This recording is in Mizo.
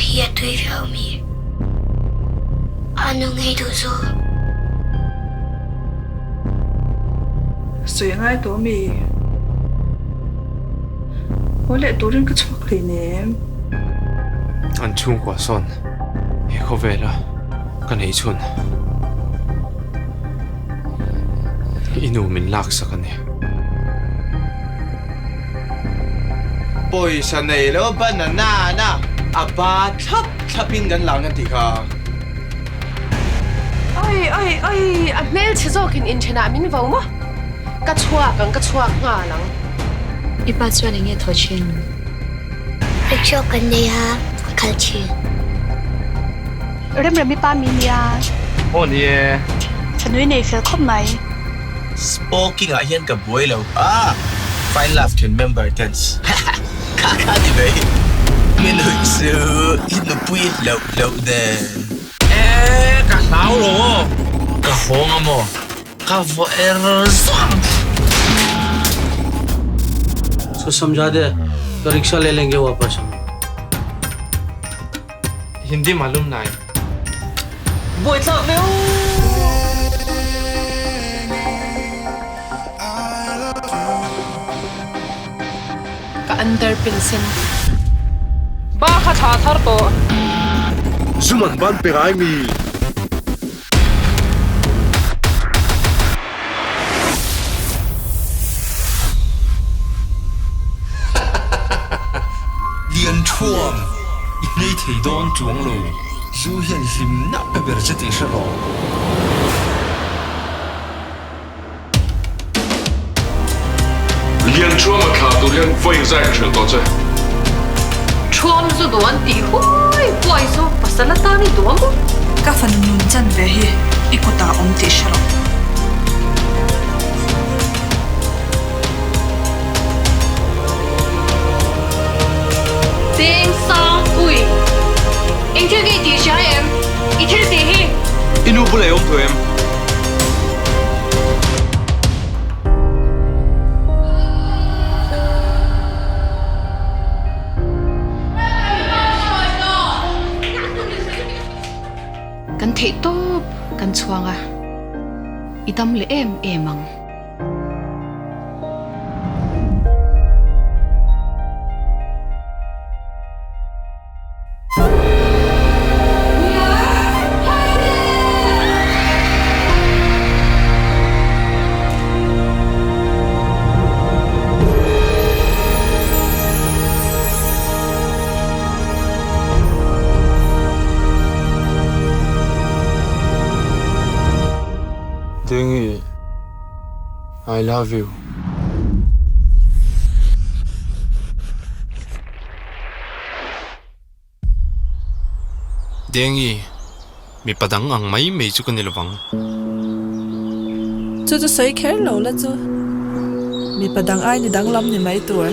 hi a tui viau mi? A nu ngei duh zawk. Sawi a ngai tawh mi? Haw leh turin ka chhuak hleinem. An chhungkua sawn he khawvela ka neih chhun i nu min laksak a ni. Pawisa nei lo banana na a ba thlap thlap in kan lang a ti kha. Oi oi oi a hmelchhe zawkin inthenah min vo maw? Ka chhuak ang ka chhuak nghal ang. I pa chuan enge thaw thin? Rickshaw kan nei a, a kal thin. Remremi pa mi nia. Aw ni e. Thanui nei fel khawp mai. Smoking ah hian ka buai lo a, Fine Love then member ten kha kha ni mai. Min huih chu i nupui hlauh hlauh nen. E ka hlau lo aw. Ka hawng a maw? Ka vaw er zawng. Usko samjha de to rickshaw le lenge wapas hum. Hindi malum nai. Buaithlak viau. Ka underpin sen. Ba kha tha thar tawh. Zum an ban pe ngai mi. Lian Thuam, i hnei thei dawn chuang lo. Zu hian hlimna pe ber che tih hre rawh. Lian Thuam a thlah tur hian vawiin zai ka hrilh tawh che. Thuam zu duh an tih huai huai chu pasal atan i duh a maw? Ka fanu nun chan ve hi i kutah awm tih hre rawh. Deng sang pui. Eng thil nge i tih hria em? I thil tih hi. I nu bulah i awm tawh em? Kan theih tawp kan chhuang a, i dam leh em em ang. Dengi, I love you. Dengi, mipa dang ang mai mai chu ka ni lovang. Chu chu sawi kher lo la chu. Mipa dang ai ni danglam ni mai tur.